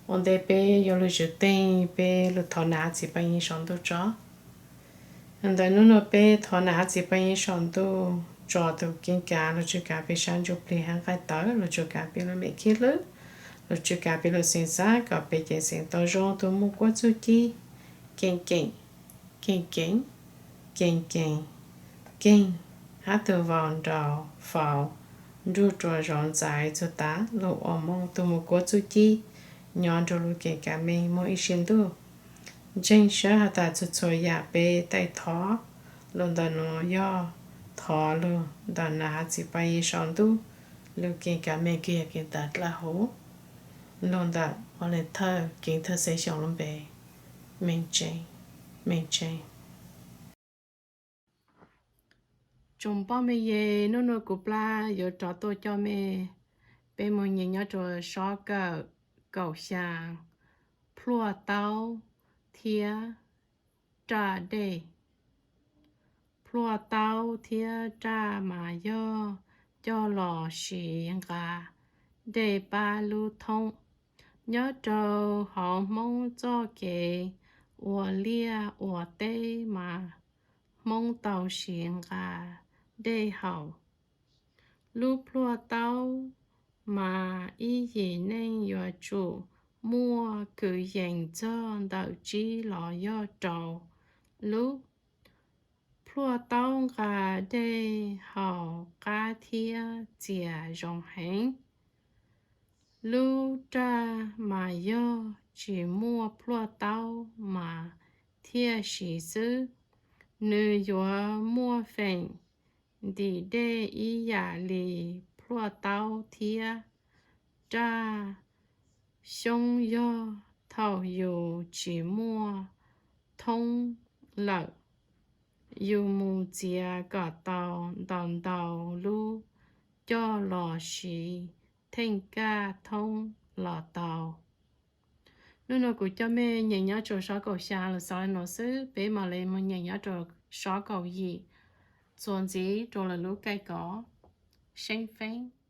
Ua ntej peb yuav lug tswv teeg, peb lug thov nam hav txiv paj yeeb saum ntuj tso. Ntawm nub nua peb thov nam hav txiv paj yeeb saum ntuj tso tus keeb kav lug tswj kav peb sab ntsuj plig hab nqaij tawv, lug tswj kav peb lub mem khib hlwb, lug tswj kav peb lub xeev xab kom peb ceev xeev tau zoo, tug muaj kuab txuj ci keeb keem, keeb keem, keeb keem, keeb, hab tug vau nraug faus nruj rua zov ntxais txug tav lug ua Moob tug muaj kuab txuj ci nyob nrug lub keeb kav meej moog ib sim ntuj. Ntseeg sab has tas txhua txhua yaam peb taij thov lug ntawm nuav yog thov lug ntawm nam hav txiv paj yeeb saum ntuj lub keeb kav meej kws yog keeb kav dlawb huv, lug ntawm ua le thawj keeb thawj xeeb xyoos lub npe, Meej Tseeb, Meej Tseeb. Tsoom poj mej yeg, nub nua kuv plab yuav rov tuaj coj mej, peb moog nyeem nyob rua sob kawm kaum xyaa, Pluaj Taub thiab Raj Dej. Pluaj Taub thiab Raj mas yog coj los siv nqa dej pab lub thoob. Nyob rau hauv Hmoob txoj kev ua liaj ua teb mas Hmoob tau siv nqa dej haus. Lub pluaj taub mas ib yim neej yuav tsum muaj kwv yees txog ntawm tsib los yog rau lub. Pluaj taub nqa dej haus qab thiab txias zoo heev. Lub raj mas yog tsis muaj pluaj taub mas thiaj siv xwb, nws yuav muaj feem ntim dej ib yam li pluaj taub thiab raj. Xyoob yog thaum yus tsis muaj thoob lawm, yus mus txiav kom tau ntau ntau lub coj los siv theej kaj thoob los tau. Nub nua kuv coj mej nyeem nyob rua sob kaum xyaa lug xaus le nuav xwb, peb mam le moog nyeem nyob rua sob kaum yim txuas ntxiv rua lwm lub kaij kov seeb feeb.